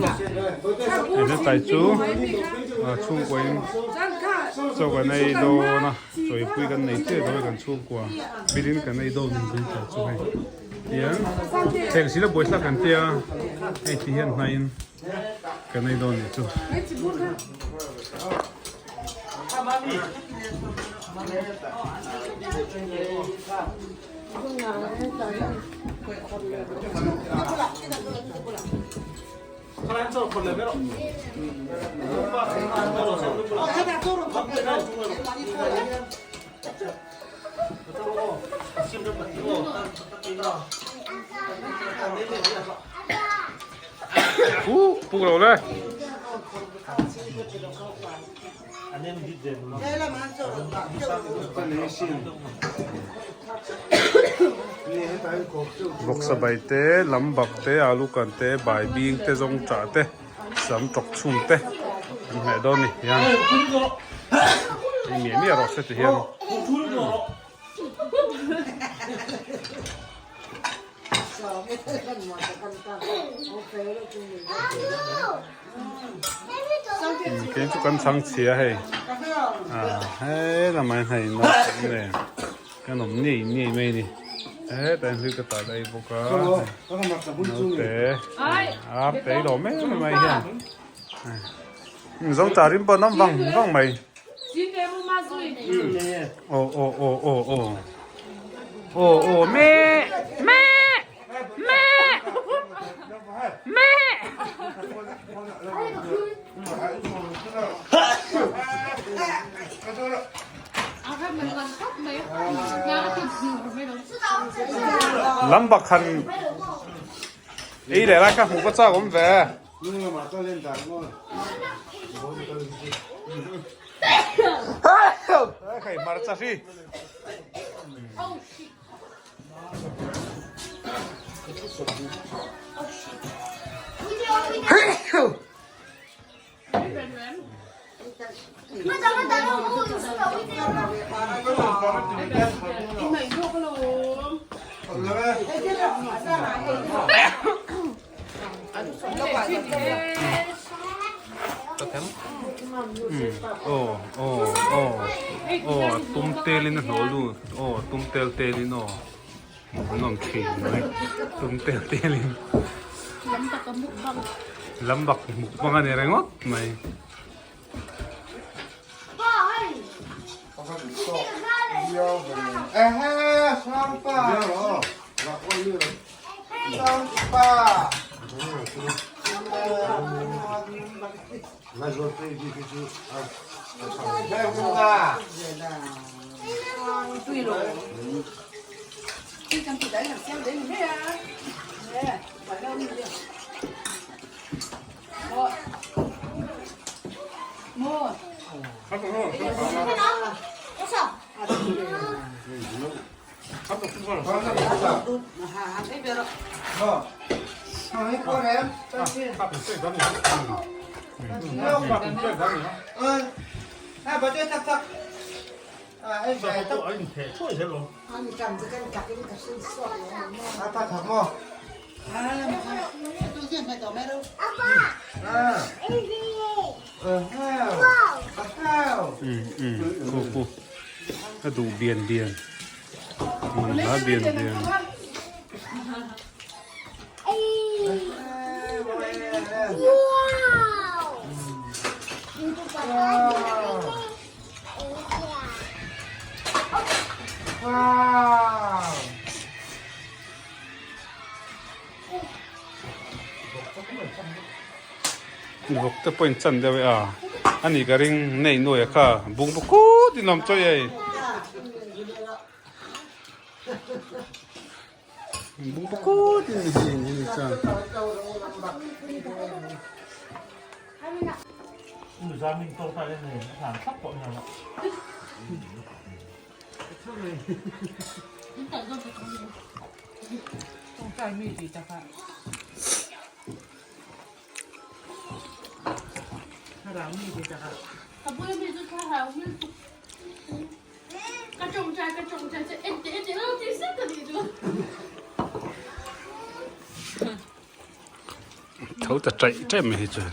He tlai chu chhungkuain chaw kan ei dawn a, chawipui kan nei chiah dawn a kan chhungkua bilin kan ei dawn in tih tlai chu hei tiang thleng sila buaithlak kan tia hei ti hian hnaiin kan ei dawn nih chu. Uh, puk lo le. Vawksa bai te, lam bak te, alu kan te, bai bing te, zawng chah te, sam tawk chhum te an hmeh dawn ni hian ei miah miah rawh se ti hian. Kei chu kan chhang chhia hei ah he lamah hian hei naupang nen kan awm ngei ngei mai a ni hetah hian hlui ka tah daih bawk a naute a pei lo mai mai hian zo chah rim pawh an awm vang vang mai aw aw aw aw aw aw aw me me me me Lam bak han ei leh lai kha hmuh ka chak awm ve. Hei hmarcha hri. Aw aw aw aw a tum telin a hnawh lut aw a tum tel telin aw an awm thin mai tum tel telin lam bak mukbang a ni ringawt mai. A duh bian bian man hla bian bian. Vawk te pawh in chan deuh e a ani ka ring nei nuai a kha bung bu kut in awm chawi ei bung bu kut in ni chan. Tho ta chaih chaih mai hi chuan.